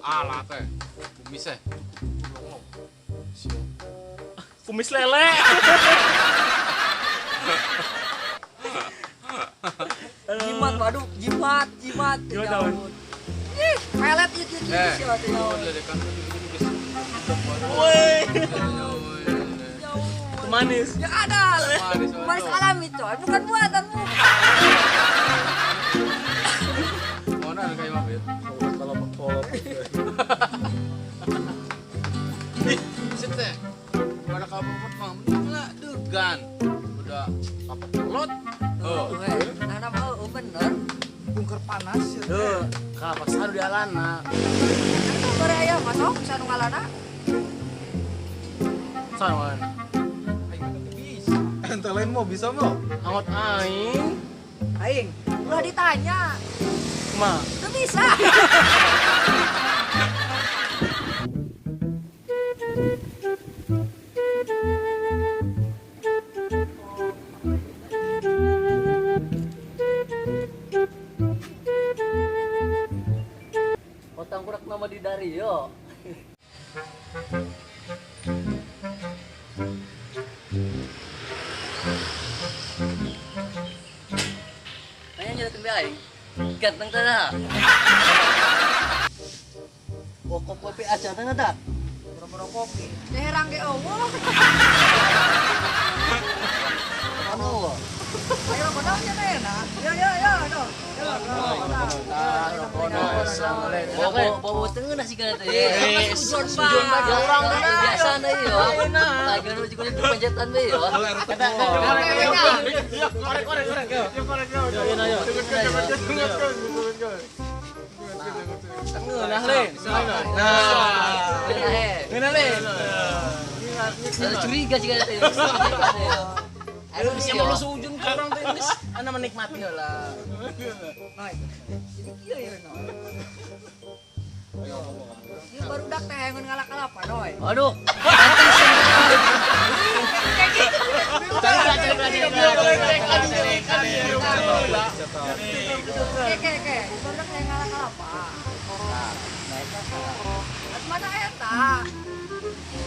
Alah teh. Kumis eh. Kumis lele. Jimat waduh, jimat, jimat. Jimat. Ih, pelet ieu kieu kieu sih atuh. Woi. Manis. Ya ada. Manis alami coy, bukan buatan bukan. Mana ada kayak mabit? Kalau kolot. Ih, sit teh. Pada kapot mah mending lah degan. Udah kapot kolot. Oh, nah nama oh bener. Bungker panas ya. Heuh, ka pasar di alana. Anu bare aya masuk sanu ngalana. Sanu ngalana. Aing mah teu bisa. Ente lain mau bisa mau? Angot aing. Aing, ulah ditanya. Kumaha? Teu bisa. Otang kurak nama di Dario. Nanya nyelekin be aing. Ganteng teh. Oh, kopi aja teh tak? Boro-boro kopi. Teh herang ge eueuh. Anu. Ayo kodangnya teh enak. Yo yo yo yo. Bawa tengah nasi kana teh. Sujon Pak. Urang biasa na ieu. Lagi nu juga itu panjatan we yo. Korek korek korek. Yo korek yo. Yo Tengah le. Nah. Ngeunah le. Curiga sih kana teh. Aduh, bisa mau sujun ke orang teh geus ana menikmati heula. Nah, jadi kieu ya no. Ieu barudak teh ngeun ngalak-kalapa noy. Aduh. Kayak gitu. Oke, barudak teh ngalak-kalapa. Nah, eta mana eta?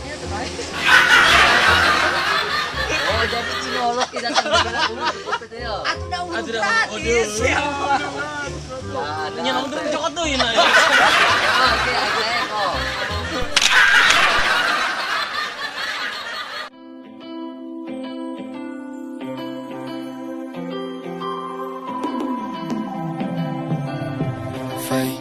Ieu tuh bae. Oh, jadi cinolok kita datang ke ya. Atuh da ulun gratis. Nya nomor cokot deui na. Oke, oke, kok. Fake.